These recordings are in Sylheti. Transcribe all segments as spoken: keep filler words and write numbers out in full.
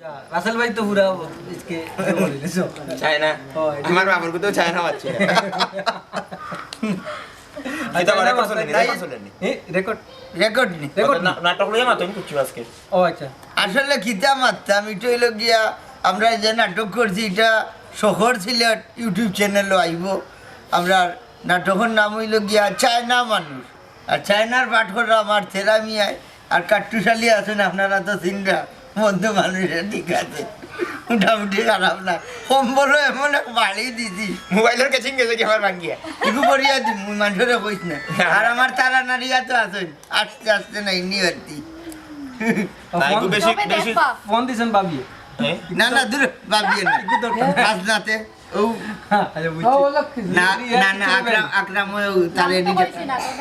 রাসেল ভাই তো পুরা ইসকে ইয়ে করে দিছো। চায়না। ও, এটা- আমার বাবার কোথাও চায়না পাচ্ছি না। এটা আমার record চলেনি, record চলেনি। রেকর্ড। রেকর্ড নি। রেকর্ড না- নাটক লইয়া মাতইন কুচ্ছু আজকে। ও আচ্ছা। আসলে কিতা মাততাম, এটা অইল গিয়া আমরা যে নাটক করছি, এটা শহর সিলেট ইউটিউব চ্যানেলও আইব। আমরা নাটকের নাম অইল গিয়া চায়না মানুষ। আর চায়নার পাঠ কররা আমার তেরা মিয়ায়, আর কাট্টুশালী আছেন, আপনারা তো চিনরা, বন্ধু মানুষের ঠিক আছে, মোটামুটি খারাপ না। কম্বলও এমন এক বাড়ি দিছি, মোবাইলর কেসিং গেছে কি আমার ভাঙ্গিয়া। একটু বরিয়া দিম, মানুষরে কইস না। আর আমার তারা নারিয়া তো আছেন, আস্তে আস্তে নাই নি বাড়তি। না, একটু বেশি তবে বেশি দেখবা। ফোন দিছেন ভাবিয়ে। হ্যাঁ? না না, দূর, ভাবিয়ে না। একটু দরকার। আজ নাতে ও হ্যাঁ, আচ্ছা, বুঝছি। না না না, আকরাম, আকরাম ওই তার এডিটর।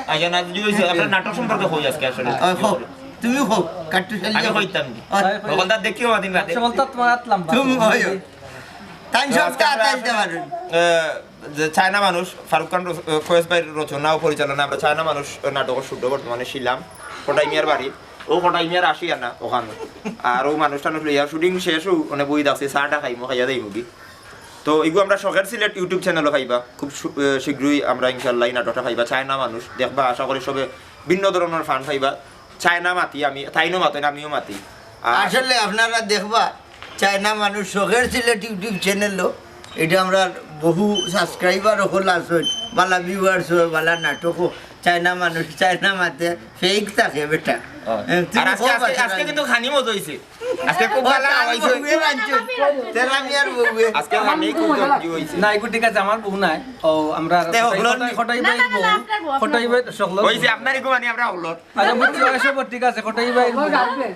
আচ্ছা, না, যদি হইছে, আপনার নাটক সম্পর্কে কই আজকে আসলে। ওই হোক, তুমি হোক, কাট্টুশালী আমি হোক। কইতাম কি? ওই, দোকানদার দেখিও মাতিন রাতে। আচ্ছা, বলতো তোমার আত লম্বা। তুমি ওই। তাই তো সব আজকে আমরা তাড়াতাড়ি দিতে পারো। আহ, যে চায়না মানুষ, ফারুক খান রচ- আহ, কয়েস ভাইর রচনা ও পরিচালনা আমরা চায়না মানুষ, আহ, নাটকের শুট বর্তমানে শিলাম কটাই মিয়ার বাড়ি। ও কটাই মিয়ার আসি আনা ওখানে। আর ও মানুষ টানুষ লইয়া শুটিং শেষ হউ, মানে বই দেখছি, চাটা খাইমু, খাইয়া যাইমু কি। তো এগু আমরা শখের সিলেট ইউটিউব চ্যানেলও পাইবা। খুব শু- আহ, শীঘ্রই আমরা ইনশাল্লাহ এই নাটকটা পাইবা। চায়না মানুষ দেখবা, আশা করি সবে ভিন্ন ধরনের ফান পাইবা। চায়না মাতি আমি, তাইনও মাতইন, আমিও মাতি। আর আসলে আপনারা দেখবা, চায়না মানুষ শখের সিলেট ইউটিউব চ্যানেলও, এটা আমরা বহু সাবস্ক্রাইবার হল আছে, বালা ভিউয়ার্স হয়, বালা নাটকও। চায়না মানুষ, চায়না মাতে ফেক থাকে বেটা। হয়। হ্যাঁ, তুমি আর আজকে, খুব আজকে, ভালো আজকে লাগে। কিন্তু খানি মজা হইছে। আজকে খুব ও, ভালো তার হইছে। বউয়ে রাঁধছে। তেরা মিয়ার বউয়ে। আজকে খানি খুব জমজি হইছে। না, এগু ঠিক আছে, আমার বউ নাই। ও, আমরা তে, কটাই- হলো কটাই- নি। কটাই না, ভাই না, না, বউ। না, আপনার বউ, আপনার কটাই বউ। ভাই সকল। ওই যে আপনার এগু মানে আমরা হলো। আচ্ছা, বুঝছি, ওই সব ঠিক আছে, কটাই ভাই বউ।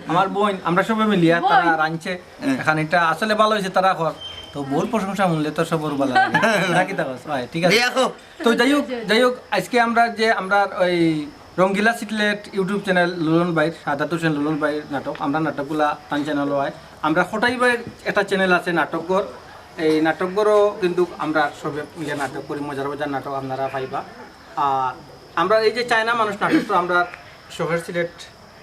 আমার বোন, আমরা সবে মিলিয়া, তারা রাঁধছে। হ্যাঁ। এখন এটা আসলে ভালো হইছে, তারা কর। তো বউর প্রশংসা শুনলে তো সবর ভালো লাগে। নাকি তা কস? হয়, ঠিক আছে। দেখো, তো যাই হোক, যাই হোক, আজকে আমরা যে আমরা ওই রঙ্গিলা সিলেট ইউটিউব চ্যানেল লুলন ভাইর, সাদাত হোসেন লুলন ভাইর নাটক, আমরা নাটকগুলা তান চ্যানেল হয়। আমরা কটাই ভাইর একটা চ্যানেল আছে নাটকঘর, এই নাটকঘরও কিন্তু আমরা সবে মিলে নাটক করি, মজার মজার নাটক আপনারা পাইবা। আর আমরা এই যে চায়না মানুষ নাটক, তো আমরা শখের Sylhet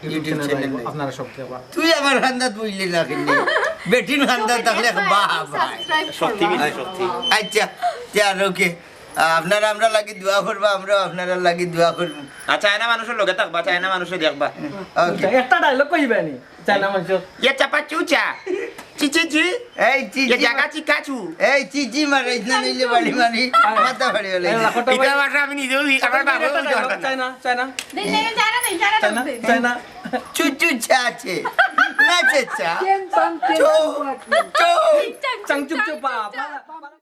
YouTube YouTube channel channel আইবো, নাই। আপনারা সব দেখবা। তুই আমার হান্দাত বইলি না কিন্তু। বেটির হান্দাত থাকলে বাহ, বাহ। সাবস্ক্রাইব সত্যি করবা। মিলে সত্যি। আচ্ছা, তে আর ওকে। আপনারা আমরা লাগি দোয়া করবা, আমরাও আপনারা লাগি দোয়া করব। আর চায়না মানুষের লগে থাকবা, চায়না মানুষে দেখবা। ওকে। একটা ডায়লগ কইবা নি চায়না মানুষ। ইয়ে চাপা চুচা। চি চি চি। এই চি ইয়ে চি, জাগা চিকাচু। এই চি চি মারাইস না, নিলে বাড়ি মারি, মাথা ফাড়ি হলে। এটা ভাষা আমি নিজেও হি-, আমার বাবাও বুঝতে পারতাম না। চায়না, চায়না, দেই, দেই, দেই, চায়না দেই, চায়না চায়না, দেই। চায়না। চু চু চা চে। না চে চা। চো, চো। চাংচুক চোপা।